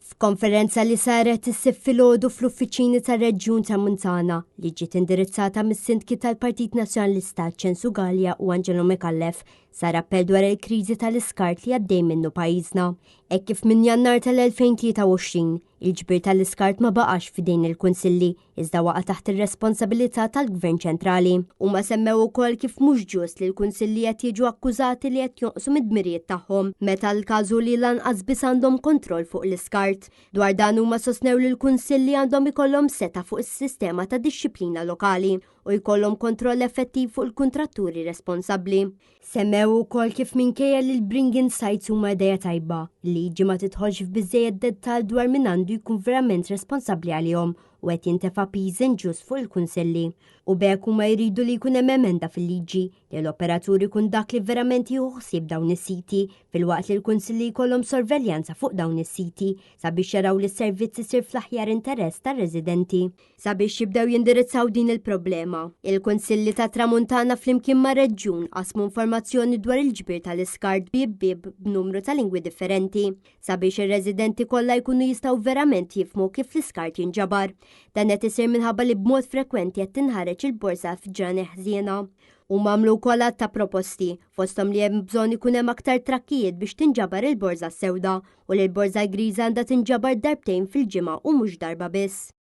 F'konferenza li saret is-Sibt filgħodu fl-uffiċini tar-Reġjun Tramuntana li ġiet indirizzata mis-Sindki tal-Partit Nazzjonalista Ċensu Galea u Angelo Micallef sar appell dwar il-kriżi tal-iskart li għaddej minnu pajjiżna. Hekk kif minn Jannar tal-2023, il-ġbir tal-iskart ma baqax f'idejn il-kunsilli iżda waqa' taħt ir-responsabilità tal-Gvern ċentrali. Huma semmew ukoll kif mhux ġust li l-kunsilli qed jiġu akkużati li qed jonqsu mid-dmirijiet tagħhom meta l-każ hu li lanqas biss għandhom kontroll fuq l-iskart. Dwar dan huma sostnew li l-kunsilli għandhom ikollhom setgħa fuq is-sistema ta' dixxiplina lokali u jkollhom kontroll effettiv fuq il-kuntratturi responsabbli. Semmew ukoll kif minkejja li l-bring-in sites huma idea tajba, il-liġi ma tidħolx f'biżżejjed dettall dwar min għandu jkun verament responsabbli għalihom u qed jintefa' piż inġust fuq il-kunsilli. U b'hekk huma jridu li jkun hemm emenda fil-liġi li l-operatur ikun dak li verament jieħu ħsieb dawn is-siti filwaqt li l-kunsilli jkollhom sorveljanza fuq dawn is-siti sabiex jaraw li s-servizz isir fl-aħjar interess tar-residenti. Sabiex jibdew jindirizzaw din il-problema, il-Kunsilli tat-Tramuntana flimkien mar-Reġjun qasmu informazzjoni dwar il-ġbir tal-iskart bieb bieb b'numru ta' lingwi differenti sabiex ir-residenti kollha jkunu jistgħu verament jifhmu kif l-iskart jinġabar. Dan qed isir minħabba li b'mod frekwenti qed tinħareġ il-borża f'ġranet ħżiena. Huma għamlu wkoll għadd ta' proposti, fosthom li hemm bżonn ikun hemm aktar trakkijiet biex tinġabar il-borża s-sewda u li l-borża l-griża għandha tinġabar darbtejn fil-ġimgħa u mhux darba biss.